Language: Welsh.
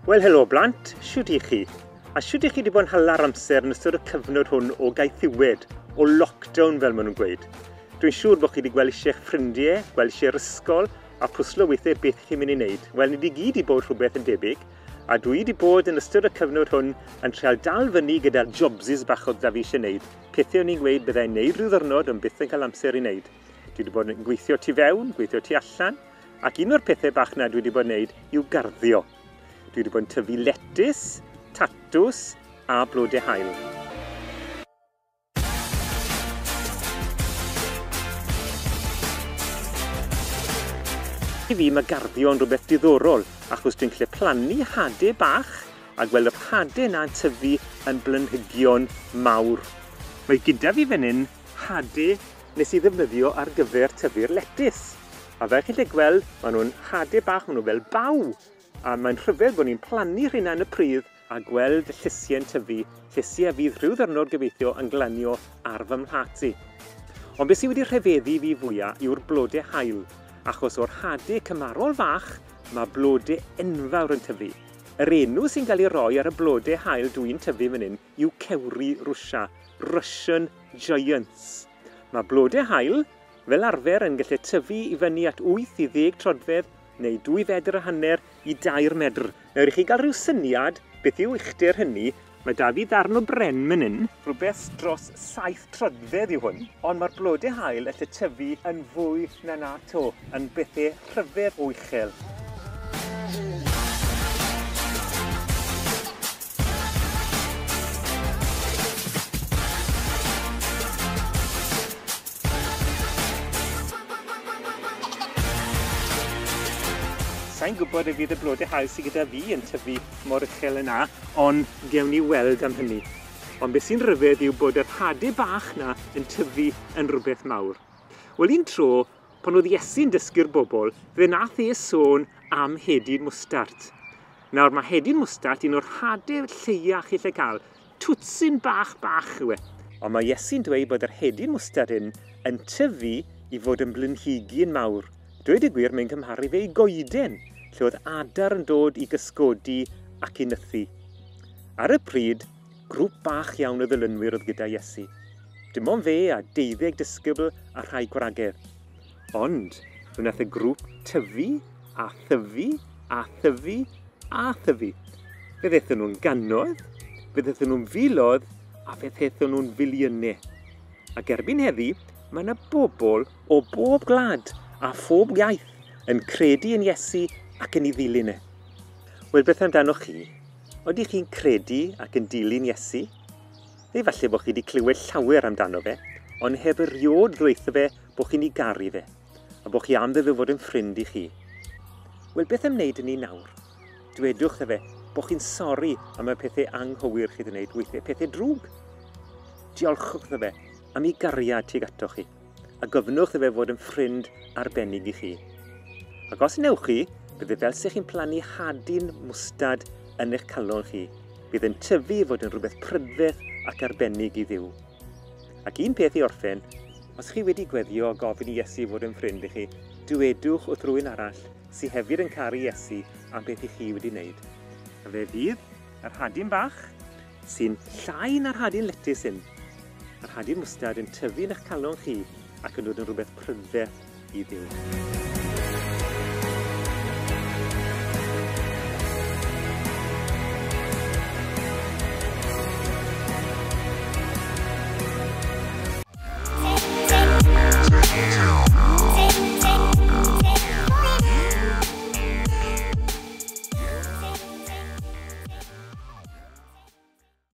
Wel helo blant, shwt i chi? A shwt i chi wedi bod yn hala'r amser yn ystod y cyfnod hwn o gaethiwed, o lockdown fel maen nhw'n gweud? Dwi'n siŵr bod chi wedi gweld eisiau'ch ffrindiau, gweld eisiau'r ysgol, a pwslo weithiau beth chi'n mynd i wneud. Wel, ni wedi gyd i bod rhywbeth yn debyg, a dwi wedi bod yn ystod y cyfnod hwn yn trial dal fyny gyda'r jobsys bach oedd da fi eisiau wneud. Pethau o'n i'n gweud byddai'n wneud rhyw ddwrnod ond byth yn cael amser i wneud. Dwi wedi bod yn gweithio tu fewn, gweithio tu allan, ac un o'r pethau bach na dwi wedi bod yn wneud yw garddio. Dwi wedi bod yn tyfu letys, tatws a blodau haul. I fi mae garddio yn rhywbeth diddorol achos dwi'n gallu plannu hade bach a gweld yr hade yna'n tyfu yn blanhigion mawr. Mae gyda fi fan hyn hade nes i ddefnyddio ar gyfer tyfu'r letys. A fel chi'n gallu gweld, maen nhw'n hade bach, maen nhw fel baw. A mae'n rhyfedd bod ni'n plannu rheina yn y pridd a gweld llysiau'n tyfu, llysiau fydd rhyw ddwrnod gobeithio yn glanio ar fy mhlat i. Ond beth sydd wedi rhyfeddu fi fwyaf yw'r blodau haul, achos o'r hade cymarol fach mae blodau enfawr yn tyfu. Yr enw sy'n cael ei roi ar y blodau haul dwi'n tyfu fan hyn yw Cewri Rwsia, Russian Giants. Mae blodau haul fel arfer yn gallu tyfu i fyny at 8 i 10 troedfedd neu 2 fedr a hanner i 3 medr. Nawr i chi gael rhyw syniad beth yw uchder hynny, mae da fi ddarn o bren fan hyn, rhywbeth dros 7 troedfedd yw hwn, ond mae'r blodau haul allu tyfu yn fwy na na to, yn bethau rhyfedd o uchel. Sa'n gwybod y fydd y blodau haul sydd gyda fi yn tyfu mor uchel yna, ond gewn ni weld am hynny. Ond beth sy'n rhyfedd yw bod yr hade bach na yn tyfu yn rhywbeth mawr. Wel, un tro, pan oedd Iesu'n dysgu'r bobl, fe nath e sôn am hedyn mwstard. Nawr, mae hedyn mwstard un o'r hade lleia chi lle cael. Twtsyn bach bach yw e. Ond mae Iesu'n dweud bod yr hedyn mwstard hyn yn tyfu i fod yn blanhigyn mawr. Dweud y gwir, mae'n cymharu fe i goeden, lle oedd adar yn dod i gysgodi ac i nythu. Ar y pryd, grŵp bach iawn o ddilynwyr oedd gyda Iesu. Dim ond fe a 12 disgybl a rhai gwragedd. Ond, fe wnaeth y grŵp tyfu a thyfu a thyfu a thyfu. Fe ddaethon nhw'n gannoedd, fe ddaethon nhw'n filoedd a fe ddaethon nhw'n filiynau. Ac erbyn heddi, mae yna bobl o bob gwlad a phob iaith yn credu yn Iesu ac yn ei ddilyn e. Wel, beth amdanoch chi? Ydych chi'n credu ac yn dilyn Iesu? Neu falle bod chi wedi clywed llawer amdano fe, ond heb erioed ddweutho fe bod chi'n ei garu fe, a bod chi am iddo fe fod yn ffrind i chi. Wel, beth am wneud hynny nawr? Dwedwch wrtho fe bod chi'n sori am y pethau anghywir chi wedi gwneud, weithiau pethau drwg. Diolchwch wrtho fe am ei gariad tuag atoch chi, a gofynnwch iddo fe fod yn ffrind arbennig i chi. Ac os wnewch chi, bydd e fel se chi'n plannu hadyn mwstad yn eich calon chi. Bydd yn tyfu i fod yn rhywbeth prydferth ac arbennig i Dduw. Ac un peth i orffen, os chi wedi gweddio a gofyn i Iesu fod yn ffrind i chi, dywedwch wrth rywun arall sydd hefyd yn caru Iesu am beth i chi wedi wneud. A fe fydd yr hadyn bach sy'n llai na'r hadyn letys hyn, yr hadyn mwstad yn tyfu yn eich calon chi ac yn dod yn rhywbeth prydferth i Dduw.